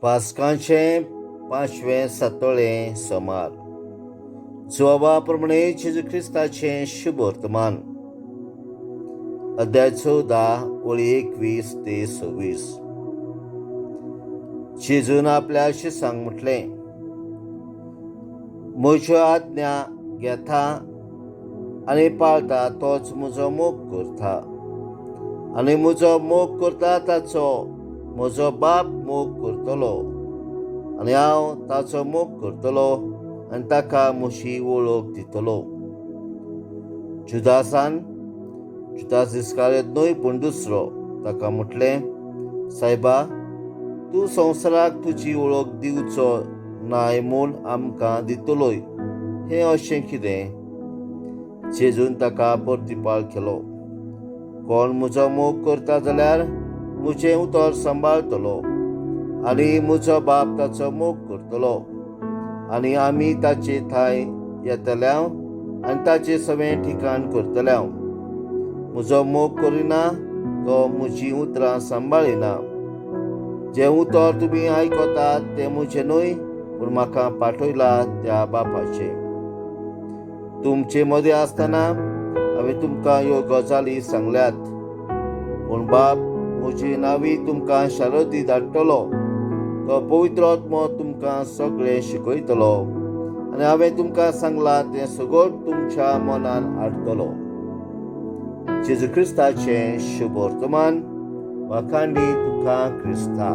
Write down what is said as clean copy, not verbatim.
पास्कांचें पांचवें सातोळें सोमार. जुवाबा प्रमाणे जेजू क्रिस्ताचें शुभ वर्तमान, अध्याय 14, ओळी 21 ते 26. जेजून आपल्या शिसांक म्हटलें, म्हज्यो आज्ञा घेता आनी पाळटा तोच म्हजो मोग करता, आनी म्हजो मोग करता ताचो म्हजो बाप मोग करतलो, आनी हांव ताचो मोग करतलो आनी ताका म्हजी वळख दितलो. जुदासान, जुदास इस्कारियोत न्हय पूण दुसरो, ताका म्हटलें, सायबा, तूं संवसाराक तुजी वळख दिवचो नाय म्हूण आमकां दितलोय, हें अशें कितें? जेजून ताका प्रतिपाळ केलो, कोण म्हजो मोग करता जाल्यार म्हजें उतर सांबाळतलो, आनी म्हजो बाप ताचो मोग करतलो, आनी आमी ताचे थांय येतल्या आनी ताचे सवें ठिकाण करतल्या. म्हजो मोग करिना तो म्हजीं उतरां सांबाळिना. जें उतर तुमी आयकतात तें म्हजें न्हय, पूण म्हाका पाठयला त्या बापाचें. तुमचे मदें आसतना हांवें तुमकां ह्यो गजाली सांगल्यात, पूण बाप म्हजे नांवी तुमकां शारदी धाडटलो. तो पवित्र आत्मो तुमकां सगळें शिकयतलो आनी हांवें तुमकां सांगलां तें सगळें तुमच्या मनान हाडटलो. जेजू क्रिस्ताचें शुभ वर्तमान. वाखांडी तुका क्रिस्ता.